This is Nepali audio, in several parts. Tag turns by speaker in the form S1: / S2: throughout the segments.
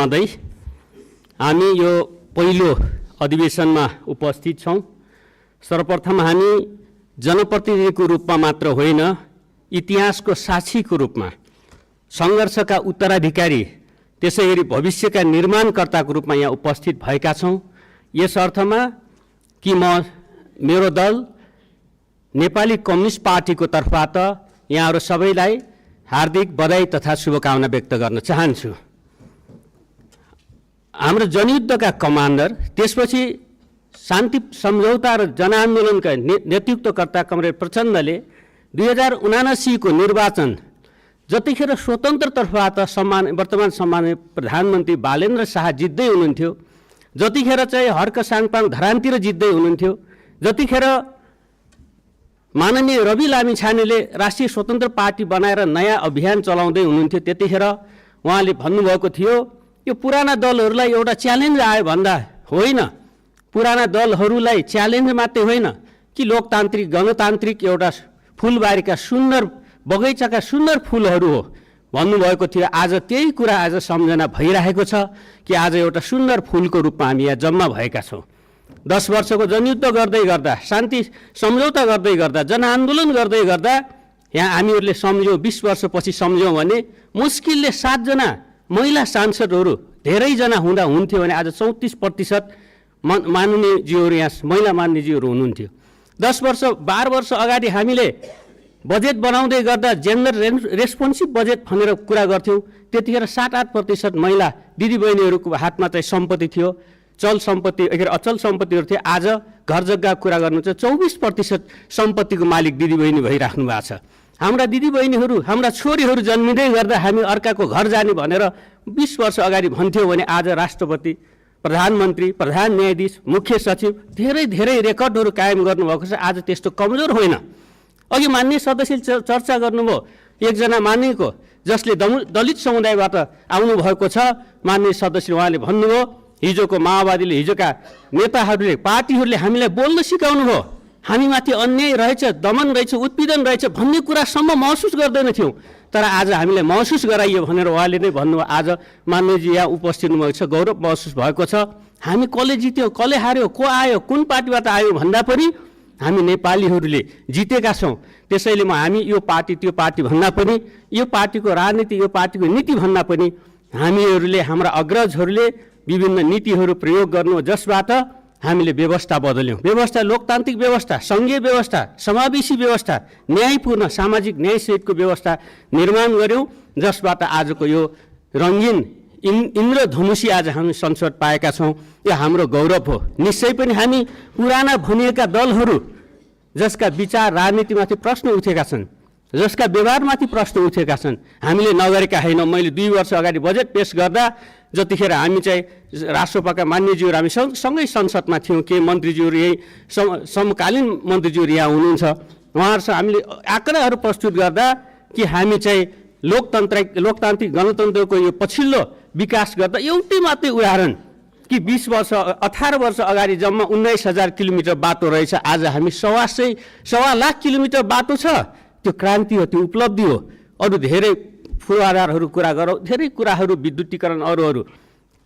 S1: महोदय, हामी यो पहिलो अधिवेशनमा उपस्थित छौं। सर्वप्रथम हामी जनप्रतिनिधिको रूपमा मात्र होइन, इतिहासको साक्षीको रूपमा, सङ्घर्षका उत्तराधिकारी, त्यसैगरी भविष्यका निर्माणकर्ताको रूपमा यहाँ उपस्थित भएका छौं। यस अर्थमा कि मेरो दल नेपाली कम्युनिस्ट पार्टीको तर्फबाट यहाँहरू सबैलाई हार्दिक बधाई तथा शुभकामना व्यक्त गर्न चाहन्छु। हाम्रो जनयुद्धका कमान्डर, त्यसपछि शान्ति सम्झौता र जनआन्दोलनका नेतृत्वकर्ता कमरेड प्रचण्डले 2079 को निर्वाचन जतिखेर स्वतन्त्र तर्फबाट वर्तमान सम्माननीय प्रधानमन्त्री बालेन्द्र शाह जित्दै हुनुहुन्थ्यो, जतिखेर चाहिँ हर्क साङपाङ धरानतिर जित्दै हुनुहुन्थ्यो, जतिखेर माननीय रवि लामिछानेले राष्ट्रिय स्वतन्त्र पार्टी बनाएर नयाँ अभियान चलाउँदै हुनुहुन्थ्यो, त्यतिखेर उहाँले भन्नुभएको थियो यो पुराना दलहरूलाई एउटा च्यालेन्ज आयो भन्दा होइन, पुराना दलहरूलाई च्यालेन्ज मात्रै होइन कि लोकतान्त्रिक गणतान्त्रिक एउटा फुलबारीका सुन्दर बगैँचाका सुन्दर फुलहरू हो भन्नुभएको थियो। आज त्यही कुरा आज सम्झना भइरहेको छ कि आज एउटा सुन्दर फुलको रूपमा हामी यहाँ जम्मा भएका छौँ। 10 वर्षको जनयुद्ध गर्दै गर्दा, शान्ति सम्झौता गर्दै गर्दा, जनआन्दोलन गर्दै गर्दा यहाँ हामीहरूले सम्झ्यौँ 20 वर्षपछि सम्झ्यौँ भने मुस्किलले 7 जना महिला सांसदहरू धेरैजना हुँदा हुन्थ्यो भने आज 34% माननीयज्यूहरू यहाँ महिला माननीयज्यूहरू हुनुहुन्थ्यो। 10 वर्ष 12 वर्ष अगाडि हामीले बजेट बनाउँदै गर्दा जेन्डर रेस्पोन्सिभ बजेट भनेर कुरा गर्थ्यौँ, त्यतिखेर 7-8% महिला दिदीबहिनीहरूको हातमा चाहिँ सम्पत्ति थियो, चल सम्पत्ति अचल सम्पत्तिहरू थियो। आज घर जग्गाको कुरा गर्नु चाहिँ 24% सम्पत्तिको मालिक दिदीबहिनी भइराख्नु भएको छ। हाम्रा दिदीबहिनीहरू, हाम्रा छोरीहरू जन्मिँदै गर्दा हामी अर्काको घर जाने भनेर 20 वर्ष अगाडि भन्थ्यौँ भने आज राष्ट्रपति, प्रधानमन्त्री, प्रधान न्यायाधीश, मुख्य सचिव धेरै रेकर्डहरू कायम गर्नुभएको छ। आज त्यस्तो कमजोर होइन। अघि माननीय सदस्यले चर्चा गर्नुभयो एकजना माननीयको जसले दलित समुदायबाट आउनुभएको छ, माननीय सदस्य उहाँले भन्नुभयो हिजोको माओवादीले, हिजोका नेताहरूले, पार्टीहरूले हामीलाई बोल्न सिकाउनु भयो, हामीमाथि अन्याय रहेछ, दमन रहेछ, उत्पीडन रहेछ भन्ने कुरासम्म महसुस गर्दैनथ्यौँ, तर आज हामीलाई महसुस गराइयो भनेर उहाँले नै भन्नुभयो। आज माननीयजी यहाँ उपस्थित हुनुभएको छ, गौरव महसुस भएको छ। हामी कसले जित्यौँ, कसले हार्यो, को आयो, कुन पार्टीबाट आयो भन्दा पनि हामी नेपालीहरूले जितेका छौँ। त्यसैले हामी यो पार्टी त्यो पार्टी भन्दा पनि, यो पार्टीको राजनीति यो पार्टीको नीति भन्दा पनि हामीहरूले, हाम्रा अग्रजहरूले विभिन्न नीतिहरू प्रयोग गर्नु जसबाट हामीले व्यवस्था बदल्यौँ। व्यवस्था लोकतान्त्रिक व्यवस्था, सङ्घीय व्यवस्था, समावेशी व्यवस्था, न्यायपूर्ण सामाजिक न्यायसहितको व्यवस्था निर्माण गऱ्यौँ, जसबाट आजको यो रङ्गीन इन्द्रधनुषी आज हामी संसद पाएका छौँ। यो हाम्रो गौरव हो। निश्चय पनि हामी पुराना भनिएका दलहरू जसका विचार राजनीतिमाथि प्रश्न उठेका छन्, जसका व्यवहारमाथि प्रश्न उठेका छन्, हामीले नगरेका होइनौँ। मैले 2 वर्ष अगाडि बजेट पेश गर्दा जतिखेर हामी चाहिँ राष्ट्रपतिका मान्यज्यूहरू हामी सँगै संसदमा थियौँ, के मन्त्रीज्यूहरू यही समकालीन मन्त्रीज्यूहरू यहाँ हुनुहुन्छ, उहाँहरूसँग हामीले आँकडाहरू प्रस्तुत गर्दा कि हामी चाहिँ लोकतान्त्रिक गणतन्त्रको यो पछिल्लो विकास गर्दा एउटै मात्रै उदाहरण कि 18 वर्ष अगाडि जम्मा 19,000 किलोमिटर बाटो रहेछ, आज हामी 1.25 लाख किलोमिटर बाटो छ। त्यो क्रान्ति हो, त्यो उपलब्धि हो। अरू धेरै पूर्वाधारहरू कुरा गरौँ, धेरै कुराहरू विद्युतीकरण अरूहरू,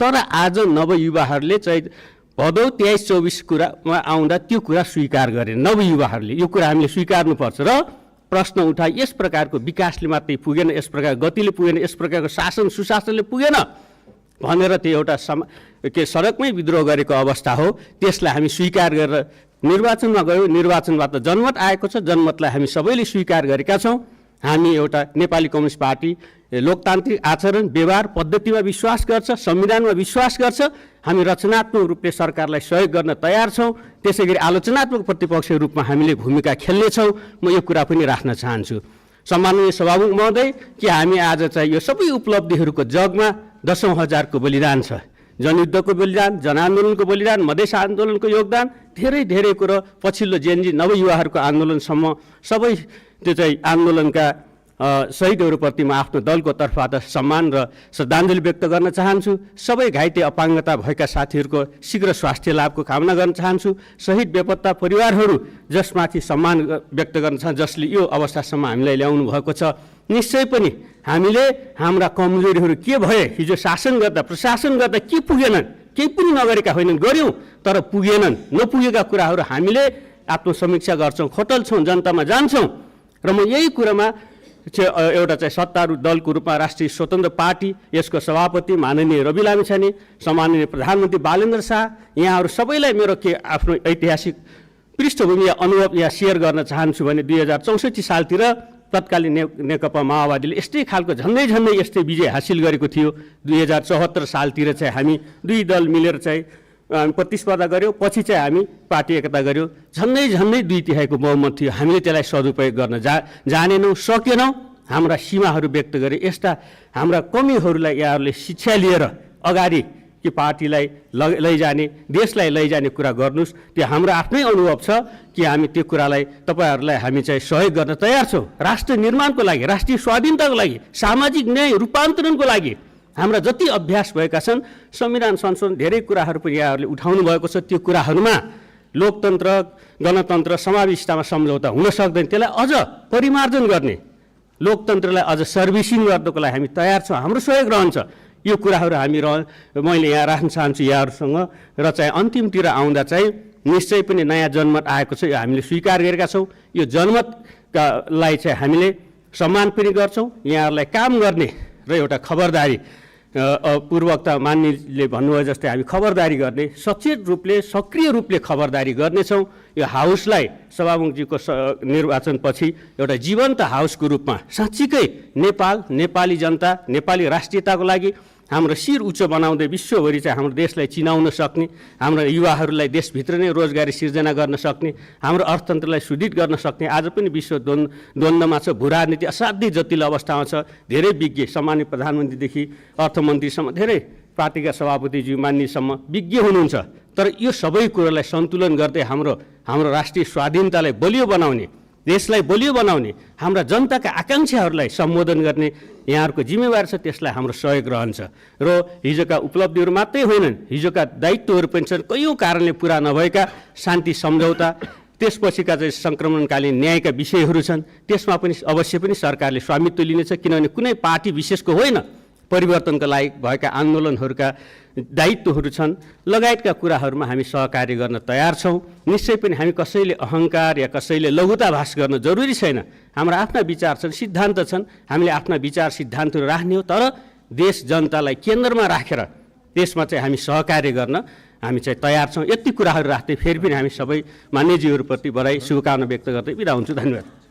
S1: तर आज नवयुवाहरूले चाहिँ भदौ 23-24 कुरामा आउँदा त्यो कुरा स्वीकार गरे। नवयुवाहरूले यो कुरा हामीले स्वीकार्नुपर्छ र प्रश्न उठाए। यस प्रकारको विकासले मात्रै पुगेन, यस प्रकार गतिले पुगेन, यस प्रकारको शासन सुशासनले पुगेन भनेर त्यो एउटा सडकमै विद्रोह गरेको अवस्था हो। त्यसलाई हामी स्वीकार गरेर निर्वाचनमा गयौँ, निर्वाचनबाट जनमत आएको छ, जनमतलाई हामी सबैले स्वीकार गरेका छौँ। हामी एउटा नेपाली कम्युनिस्ट पार्टी लोकतान्त्रिक आचरण व्यवहार पद्धतिमा विश्वास गर्छ, संविधानमा विश्वास गर्छ। हामी रचनात्मक रूपले सरकारलाई सहयोग गर्न तयार छौँ, त्यसैगरी आलोचनात्मक प्रतिपक्षको रूपमा हामीले भूमिका खेल्नेछौँ। म यो कुरा पनि राख्न चाहन्छु सम्माननीय सभामुख महोदय कि हामी आज चाहिँ यो सबै उपलब्धिहरूको जगमा 10औं हजारको बलिदान छ। जनयुद्धको बलिदान, जनआन्दोलनको बलिदान, मधेस आन्दोलनको योगदान, धेरै कुरो पछिल्लो जेनजी नवयुवाहरूको आन्दोलनसम्म सबै त्यो चाहिँ आन्दोलनका शहीदहरूप्रति म आफ्नो दलको तर्फबाट सम्मान र श्रद्धाञ्जली व्यक्त गर्न चाहन्छु। सबै घाइते अपाङ्गता भएका साथीहरूको शीघ्र स्वास्थ्य लाभको कामना गर्न चाहन्छु। शहीद बेपत्ता परिवारहरू जसमाथि सम्मान व्यक्त गर्न चाहन्छु, जसले यो अवस्थासम्म हामीलाई ल्याउनु भएको छ, निश्चय पनि हामीले हाम्रा कमजोरीहरू के भए, हिजो शासन गर्दा प्रशासन गर्दा के पुगेनन्, केही पनि नगरेका होइनन्, गऱ्यौँ तर पुगेनन्, नपुगेका कुराहरू हामीले आत्मसमीक्षा गर्छौँ, खोटल्छौँ, जनतामा जान्छौँ। र म यही कुरामा एउटा चाहिँ सत्तारूढ दलको रूपमा राष्ट्रिय स्वतन्त्र पार्टी, यसको सभापति माननीय रवि लामिछाने, सम्माननीय प्रधानमन्त्री बालेन्द्र शाह, यहाँहरू सबैलाई मेरो के आफ्नो ऐतिहासिक पृष्ठभूमि या अनुभव यहाँ सेयर गर्न चाहन्छु भने 2064 सालतिर तत्कालीन नेकपा माओवादीले यस्तै खालको झन्डै यस्तै विजय हासिल गरेको थियो। 2074 सालतिर चाहिँ हामी दुई दल मिलेर चाहिँ प्रतिस्पर्धा गऱ्यौँ, पछि चाहिँ हामी पार्टी एकता गऱ्यौँ, झन्डै 2/3 बहुमत थियो। हामीले त्यसलाई सदुपयोग गर्न जानेनौँ, सकेनौँ, हाम्रा सीमाहरू व्यक्त गरे। यस्ता हाम्रा कमीहरूलाई यहाँहरूले शिक्षा लिएर अगाडि कि पार्टीलाई लैजाने, देशलाई लैजाने कुरा गर्नुहोस्। त्यो हाम्रो आफ्नै अनुभव छ कि हामी त्यो कुरालाई तपाईँहरूलाई हामी चाहिँ सहयोग गर्न तयार छौँ। राष्ट्र निर्माणको लागि, राष्ट्रिय स्वाधीनताको लागि, सामाजिक न्याय रूपान्तरणको लागि हाम्रा जति अभ्यास भएका छन्, संविधान संशोधन धेरै कुराहरू पनि यहाँहरूले उठाउनु भएको छ। त्यो कुराहरूमा लोकतन्त्र, गणतन्त्र, समावेशितामा सम्झौता हुन सक्दैन। त्यसलाई अझ परिमार्जन गर्ने, लोकतन्त्रलाई अझ सर्भिसिङ गर्नको लागि हामी तयार छौँ, हाम्रो सहयोग रहन्छ। यो कुराहरू मैले यहाँ राख्न चाहन्छु यहाँहरूसँग। र चाहिँ अन्तिमतिर आउँदा चाहिँ निश्चय पनि नयाँ जनमत आएको छ, यो हामीले स्वीकार गरेका छौँ। यो जनमतलाई चाहिँ हामीले सम्मान पनि गर्छौँ। यहाँहरूलाई काम गर्ने र एउटा खबरदारी, पूर्ववक्ता मान्यले भन्नुभयो जस्तै हामी खबरदारी गर्ने, सचेत रूपले, सक्रिय रूपले खबरदारी गर्नेछौँ। यो हाउसलाई सभामुखजीको निर्वाचनपछि एउटा जीवन्त हाउसको रूपमा साँच्चीकै नेपाल, नेपाली जनता, नेपाली राष्ट्रियताको लागि हाम्रो शिर उच्च बनाउँदै विश्वभरि चाहिँ हाम्रो देशलाई चिनाउन सक्ने, हाम्रो युवाहरूलाई देशभित्र नै रोजगारी सिर्जना गर्न सक्ने, हाम्रो अर्थतन्त्रलाई सुदृढ गर्न सक्ने। आज पनि विश्व द्वन्द्वमा छ, भू राजनीति असाध्यै जटिल अवस्थामा छ। धेरै विज्ञ, सामान्य प्रधानमन्त्रीदेखि अर्थमन्त्रीसम्म, धेरै पार्टीका सभापतिज्यू मान्यसम्म विज्ञ हुनुहुन्छ। तर यो सबै कुरोलाई सन्तुलन गर्दै हाम्रो राष्ट्रिय स्वाधीनतालाई बलियो बनाउने, देशलाई बलियो बनाउने, हाम्रा जनताका आकाङ्क्षाहरूलाई सम्बोधन गर्ने यहाँहरूको जिम्मेवारी छ। त्यसलाई हाम्रो सहयोग रहन्छ। र हिजोका उपलब्धिहरू मात्रै होइनन्, हिजोका दायित्वहरू पनि छन्। कयौँ कारणले पुरा नभएका शान्ति सम्झौता, त्यसपछिका चाहिँ सङ्क्रमणकालीन न्यायका विषयहरू छन्। त्यसमा पनि अवश्य पनि सरकारले स्वामित्व लिनेछ, किनभने कुनै पार्टी विशेषको होइन, परिवर्तनका लागि भएका आन्दोलनहरूका दायित्वहरू छन्, लगायतका कुराहरूमा हामी सहकार्य गर्न तयार छौँ। निश्चय पनि हामी कसैले अहङ्कार या कसैले लघुताभास गर्न जरुरी छैन। हाम्रा आफ्ना विचार छन्, सिद्धान्त छन्, हामीले आफ्ना विचार सिद्धान्तहरू राख्ने हो। तर देश जनतालाई केन्द्रमा राखेर त्यसमा चाहिँ हामी सहकार्य गर्न हामी चाहिँ तयार छौँ। यति कुराहरू राख्दै फेरि पनि हामी सबै मान्यज्यूहरूप्रति बधाई, शुभकामना व्यक्त गर्दै बिदा हुन्छु। धन्यवाद।